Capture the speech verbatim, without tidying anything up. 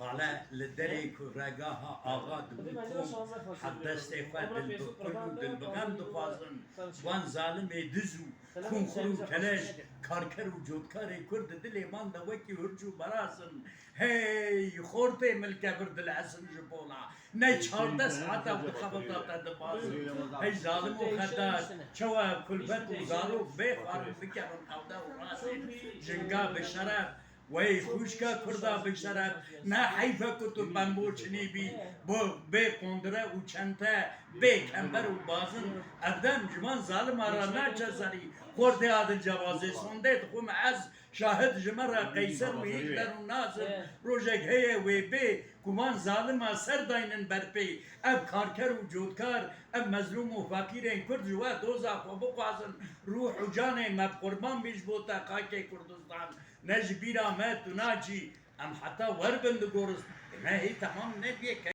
Xale li derê ku regaha axa dibû kom, hevdestê xwe dil bi kul û dil bi xem dixwazin. Wan zalimê diz û kûnxir û keleş, karker û cotkarê Kurd di dilê man de wekî hurc û beraz in. Hey, xortê min li kevir dilesin ji bona. Ne çardeh saeta ku dixebita te dibazin. Hey zalim û xedar, çawa kulbet û zarok bê xwarin bikevin qewde û rasê jinga bi şeref. Wey xwişka Kurda bi şeref, ne heyf e ku tu bembo çinî bî, bo bê qondire û çente, bê kember û bazin, ev dem ji van zalima re naçe serî. Xortê Adil Cevazê sondê dixwim ez, şahid ji me re Qeyser û Hîtler û Nazir, rojek heye wê bê ku van zalima ser daynin ber pê. Ev karker û cotkar, ev mezlûm û feqîrên Kurd ji we doza xwe bixwazin, rûh û canê me bi qurban bî ji bo te xakê Kurdistan. Ne ji bîra me tu naçî, em heta wer bin di gorist. Me hê temam nebîye ke.